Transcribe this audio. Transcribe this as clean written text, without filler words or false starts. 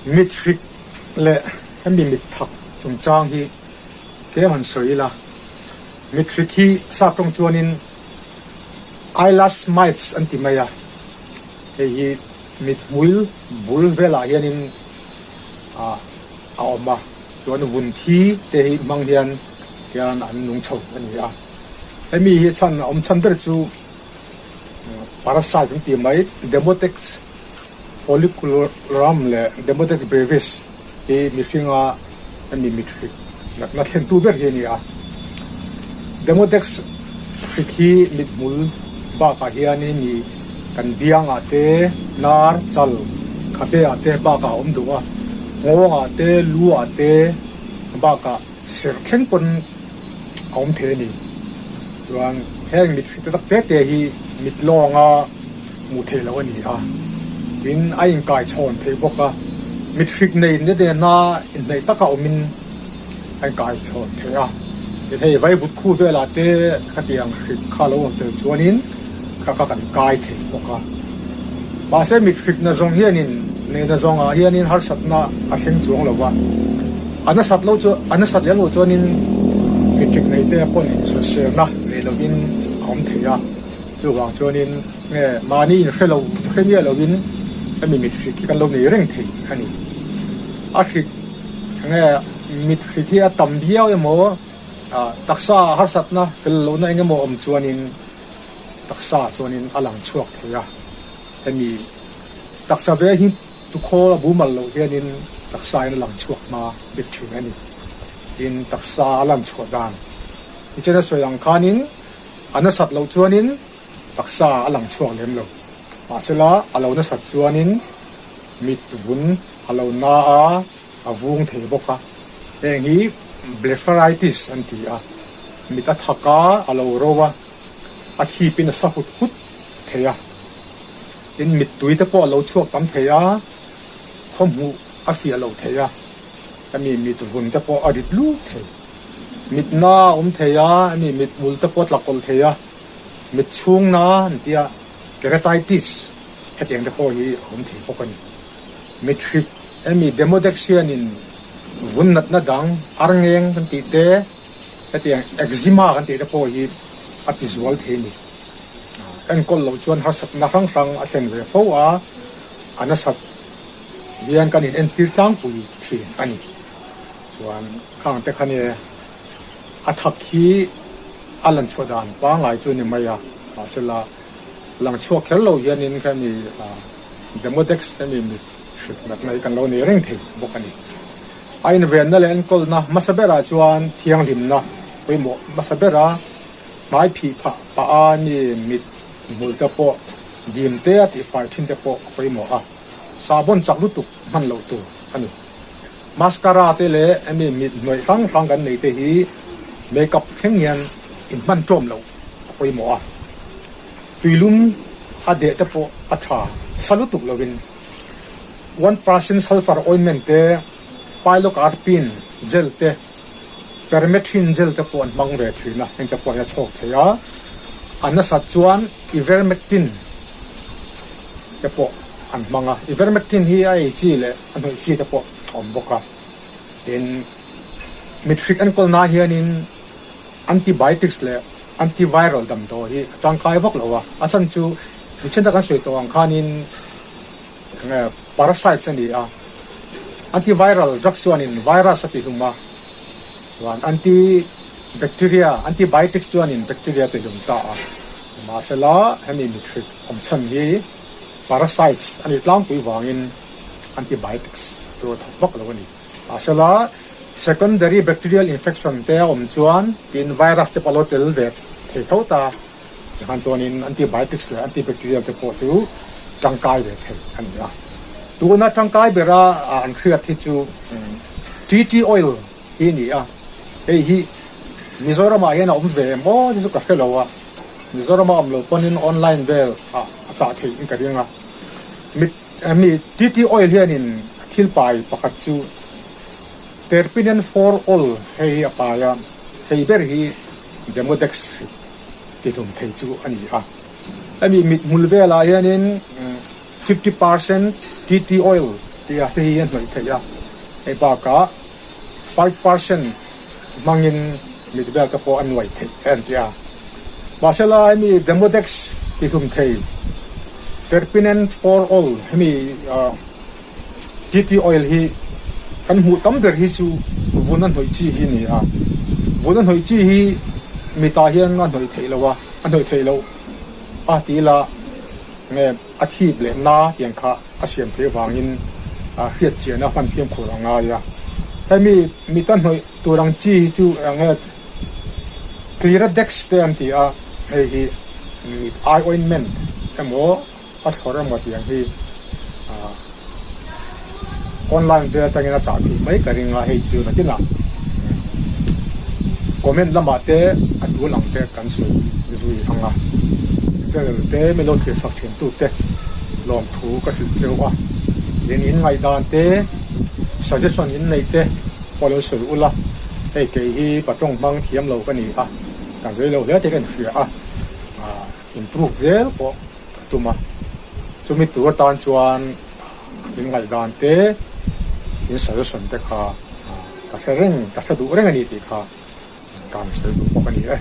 Mit hrik leh hemi mit thak chungchang hi tlem han sawi ila. Mit hrik hi sap tawng chuanin eyelash mites an ti mai a, hei hi mit hmuil bul velah hianin a awm a, chuan vun thi te hi hmang hian hian an nung chho a ni a. Hemi hi chhan a awm chhan ber chu parasite an ti mai, Demodex Folliculorum leh Demodex brevis hi mihringa hemi mit hrik natna thlentu ber hi a ni a. Demodex hrik hi mithmul bakah hianin mi kan biangah te, nar, chal, khabe ah te bakah a awm duh a, nghawngah te, lu ah te bakah serh thleng pawn a awm thei a ni. Chuan heng mit hri te tak te te hi mit lawnga hmuh theih loh a ni a, tin a inkai chhawn theih bawk a, mit hrik nei ne nena inhnaih taka awmin a inkai chhawn theih a, tin hei vaivut khu velah te khatiang hrik kha lo awm tel chuanin kha kha kan kai thei bawk a. Mahse mit hrik na zawng hianin nei na zawngah hianin harsatna a thleng chuang lo va, a nasat lo chu a nasat lem loh chuanin mit hrik nei te pawn insawiselna nei lovin a awm thei a, chuvang chuanin nge mahni inhre lo hre miah lovin hemi mit hrik hi kan lo nei reng thei a ni. A hrik nge mit hrik hi a tam viau emaw taksa harsatna fel lohna eng emaw awm chuanin Taksa chuanin a lang chhuak thei a, hemi taksa ve hi tukhawl a bumal loh hianin taksa in a lang chhuak hma bik thin a ni. Tin, taksa a lan chhuah dan nichen a sawi ang khanin a nasat loh chuanin taksa a lang chhuak lem lo. Mahsela a lo nasat chuanin mit vun a lo na a, a vung thei bawk a. Heng hi blepharitis an ti a, mit a thak a, a lo ro a. A thipin a sa hut hut thei a, tin mittui te pawh a lo chhuak tam thei a, khawhmuh a fiah lo thei a, hemi mit vun te pawh a rit lut thei. Mit na a awm thei a, hemi mit hmul te pawh a tla kawlh thei a, mit chhung na an tia keratitis hetiang te pawh hi a awm thei bawk a ni. Mit hrik hemi demodex hianin vun natna dang arngeng kan tih te, Hetiang eczema kan tih te pawh hi a ti zual thei a ni. Enkawl loh chuan harsatna hrang hrang a thlen ve fo a, a nasat hian kan in entir tlangpui thin a ni. Chuan khang te kha nia a thak hi a lan chhuah dan pangngai chu a ni mai a, mahsela lang chhuak kher lo hianin khami Demodex hemi mit hrik natna hi kan lo nei reng thei bawk a ni. A invenna leh enkawlna hmasa berah chuan thianghlimna pawimawh hmasa bera hmai phih phah pah a ni mit hmul te pawh dim te a tihfai thin te pawh a pawimawh a, sahbawn chak lutuk hman loh tur a ni. Mascara te leh hemi mit hnawih hrang hrang kan nei te hi makeup thleng hian inhman ṭawm loh a pawimawh a, tuilum a deh te pawh a ṭha sa lutuk lovin. 1% sulfur ointment te, pilocarpine gel te, permethrin gel te pawh an hmang ve thin a, heng te pawh hi a chhawk thei a. A nasat chuan ivermectin te pawh an hmang a, ivermectin hi a ei chi leh a hnawih chi te pawh a awm bawk a. Tin, mithrik enkawl nan hianin antibiotics leh antiviral damdawi hi a tangkai vak lo a, a chhan chu mithen tak an sawi tawh ang khanin Enge parasites a ni a, antiviral drugs chuanin virus a tihlum a, chuan antibacteria, antibiotics chuanin bacteria a tihlum ta a. Mahsela hemi mithrik awm chhan hi parasites a nih tlangpui vangin antibiotics chu a thawk vak lo a ni. Mahsela secondary bacterial infection te a awm chuan tin virus te pawh a lo tel ve thei tho ta. Tikhan chuanin antibiotics leh antibacterial te pawh chu tangkai ve thei a ni a. Tuna tangkai bera an hriat hi chu tea tree oil hi a ni a. Hei hi Mizoramah hian a awm ve em aw chu ka hre lo a. Mizoramah awm lo pawnin online vel ah a chah theih in ka ring a. Mi mi tea tree oil hianin thil pai pakhat chu terpinen 4-ol hei hi a pai a. Hei ber hi Demodex hrik tihlum thei chu a ni a. Hemi mithmul velah hianin 50% tea tree oil. tih a hei hi a hnawih theih a, hei bakah 5% hmangin mit vel te pawh a nuai theih a en tih a. Mahsela hemi Demodex tihlum thei Terpinen for all hemi Tea oil hi kan hmuh tam ber hi chu vun a hnawih chi hi a ni a, vun a hnawih chi hi mitah hian a hnawih theih loh a, a hnawih theih loh a tih ila nge a thip leh na tiang kha a siam theih avangin hriat chiahna hman fimkhur a ngai a, hemi mit a hnawih tur ang chi hi chu enge Cliradex te an ti a, hei hi mit eye ointment emaw a thlawr emaw tih ang hi online vel atangin a chah theih mai ka ring a, hei chu nakinah comment lamah te a tul ang te kan sawi zui ang a, channel te min lo thlir chhuak thin tute lawmthu ka hrilh cheu a, in in ngaihdan te suggestion in neih te pawh lo sawi ula, hei kei hi patawng hmang thiam lo ka ni a, ka zui lo hle tih ka inhria a, improve zel pawh. Ka tum a, chumi tur atan chuan in ngaihdan te, in suggestion te kha ka hre reng, ka hre duh reng a ni tih kha ka han sawi duh bawk a ni e.